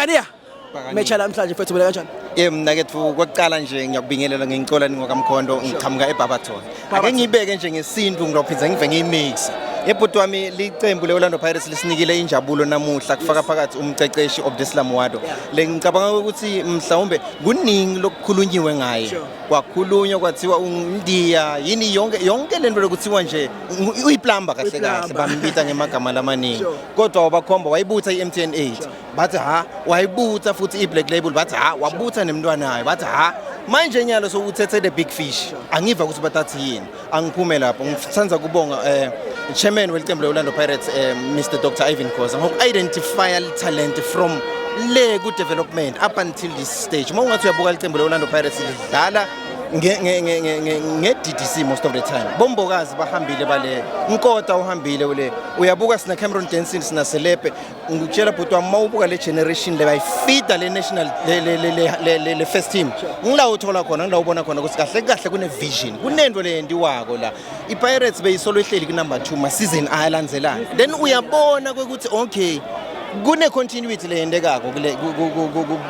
Bhakaniya. Match namhlanje, mfethu, ubona kanjani? Ye, mna kethu, kwekuqala nje ngiyakubingelela, ngingicela ningokamkhondo, ngiqhamuka eBarberton. Ake ngibeke nje ngesintu, ngizophinda ngive ngiyimix. Yebhuti wami, licembu le-Orlando Pirates lisinikile injabulo namuhla, kufaka phakathi umceceshi Abdeslam Ouaddou. Le ngicabanga ukuthi mhlawumbe kuningi lokukhulunyiwe ngaye. Kwakhulunywa kwathiwa undiya yini, yonke yonke lento lokuthiwa nje uyiplumber kahle kahle. Uyiplumber. Bambita ngemagama lamaningi. Kodwa wabakhomba, wayibutha i-MTN 8, bathi ha, wayibutha futhi i-Black Label, bathi ha, wabutha nemntwanayo, bathi ha. Manje nyalo sowuthethe the big fish, angiva ukuthi batathi yini. Angiphume lapho, ngithanda kubonga chairman welicembu le-Orlando Pirates, Mr Dr Irvin Khoza, ngoku-identifya talent from le ku-development up until this stage. Uma ungathi uyabuka, licembu le-Orlando Pirates lidlala nge-DDC most of the time. Bombokazi bahambile, bale Nkota uhambile ule, uyabuka sina Cameron Denson, sina Selepe. Ngikutshela bhuti wami, mawubuka le generation le bayifida le national le first team, ngila uthola khona, ngila ubona khona ukuthi kahle kahle kune vision, kunento le yendiwako la. iPirates beyisolo ihleli ku number 2 ma season ayalandzelana, then uyabona ukuthi okay, kune continuity le yendekako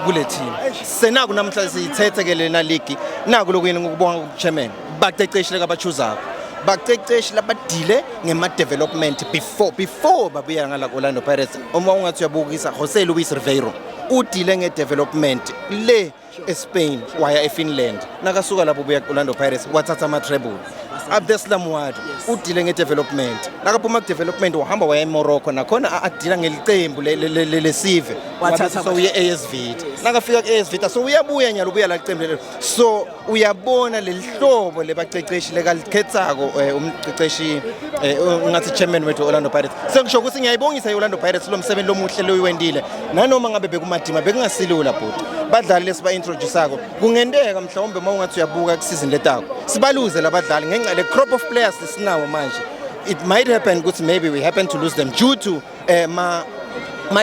kule team. Senaku namhla siyithethe ke lena league, naku lokuyini ngikubonga ku chairman, baqeqeshi lekabachuzako, baqeqeshi labadile ngema development before babuya ngala ku Orlando Pirates. Uma ungathi uyabukisa, Jose Luis Riveiro udile nge-development le eSpain, waya eFinland, nakasuka lapho ubuya ku-Orlando Pirates, wathatha ama-treble. Abdeslam Ouaddou udile nge-development, nakaphuma ku-development wahamba waya eMorocco, nakhona adila ngelicembu lesive. Wathatha so uye AS Vita, nakafika ku-AS Vita so uyabuya nyalo, ubuya la licembu lelo. So uyabona leli hlobo lebaceceshi lekalikhethako, umceceshi, ungathi chairman wethu Orlando Pirates. Sengisho ukuthi ngiyayibongisa i-Orlando Pirates lo msebenzi lomuhle loyiwendile, nanoma ngabe bekumadima, bekungasilula bhuti. Badlali lesiba-introduce-ako kungenteka mhlawumbe uma ungathi uyabuka kusizini letako sibaluze labadlali ngenxa le crop of players lesinawo manje. It might happen ukuthi maybe we happen to lose them due to ma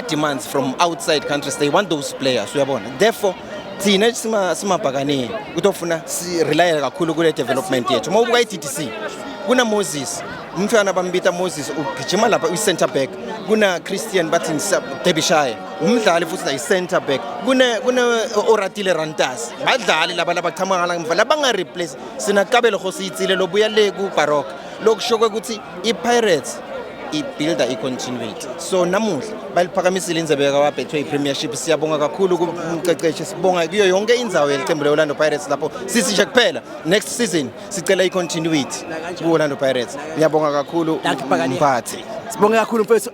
demands from outside countries. They want those players, uyabona. Therefore thina simabhakaneni kutofuna si-rely kakhulu kule development yethu. Uma ubuka i-DDC, kuna Moses, umfana bambita Moses, ugijima lapha uyi-center back. Kuna Christian bathi Derbyshire, umdlali futhi la i-center back. Kune Oratile Rantas, badlali laba labachamuka ngala ngemva labanga-replace. Sina Kabelo Kgositsile lobuya le ku-Baroka. Lokusho ukuthi i-Pirates ibuilda i-continuity. So namuhla baliphakamisile indzebe yakwa-Betway Premiership. Siyabonga kakhulu kumqeqeshi, sibonga kuyo yonke indzawo yelicembu le-Orlando Pirates. Lapho sithi nje kuphela, next season sicela i-continuity ku-Orlando Pirates. Ngiyabonga kakhulu. Dankie, Bhakaniya. Mphathi. Sibonge kakhulu, mfethu.